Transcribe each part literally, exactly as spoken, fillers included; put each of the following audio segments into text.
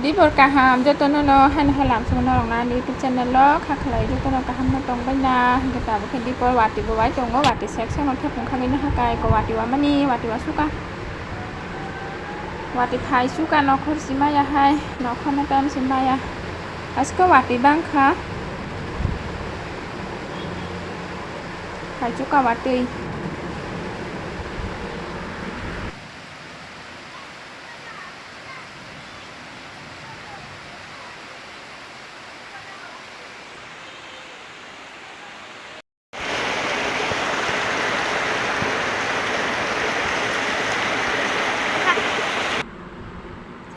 Dipor kaham jotono no haino halam songno rok na ani YouTube channel o kha khlai jotono kaham no tong bai na hwnkhe tabuk khe dipor wati bo bai tongo, wati section o thepung kha bai na hakai ko wati wamani wati wasuka. Wati phai suka nokhor si maya hai, nokhor no tam si maya. Asko wati bangkha. Phai suka wati.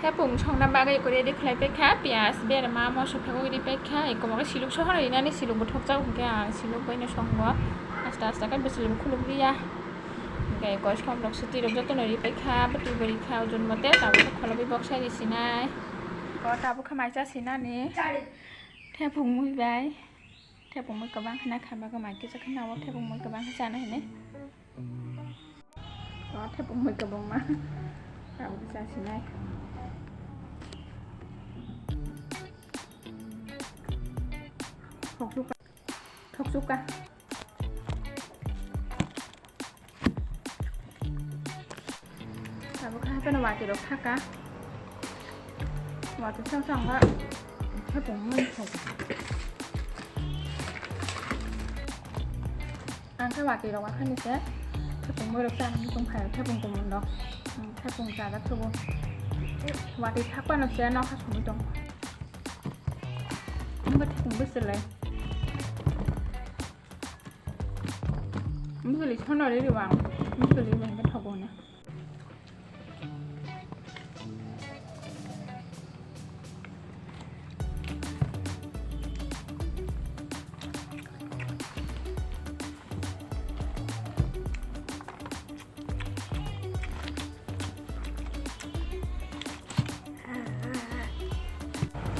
Thepung songna bagwi eko ready khlai paikha, piyaj, berma, moso phegwi ri paikha, eko mokhe siluk sohor rinani siluk bo thokjak, hwnkhe ang siluk boino songo, asta asta khe bwswlwng khuluk riya, hwnkhe eko somrok swtwi rok jotono ri paikha, bwtwi bo rikha, ojon mote tabuk kholobwi boksa risinai. Eko tabuk khe mai chasinani thepung mui bai. Thepung mui kwbang khe na kha bagwi mai kisa khe na o thepung mui kwbang khe chana hini. O thepung mui kwbangma. Tabuk khe chasinai. Thoksuka. Thoksuka. Tabuk khe hapheno wati rok thaka. Wati thang thang khe thepung mui thok. Ang khe wati rok akhani se thepung mui rok chana tong phai thepung kumun rok. Thepung chajak thubu. Wati thak phano se nokha songwi tong. Nokha thepung bwswlai. Bwswlwi sono ri rw ang. Bwswlwi bai hwnkhe thogo hwnwi.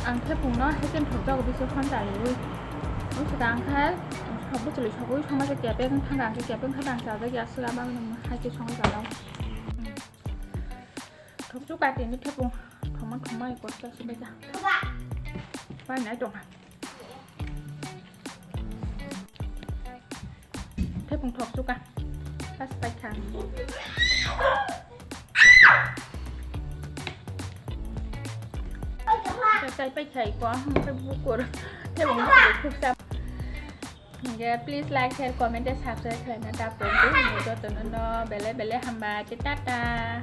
Ang thepungno heken thokjago biso phone chaliwi. Wngkha ang khe sok bwchwlwi sogwi songma khe kepeng wngkha, ang khe kepeng khe ang chajak ya swk, abang hai khe songwi chajak. Thokchu katini thepung thokma thokma ekor chasi baja. Pai nai tongkha. Thepung thok suka. Pas paikha. Chai paikha iko, bukur. Thepung bukur khuksa. Hingke please like, share, comment, and subscribe khlaina ta pon di. Jotono no bele bele hambai. Tata.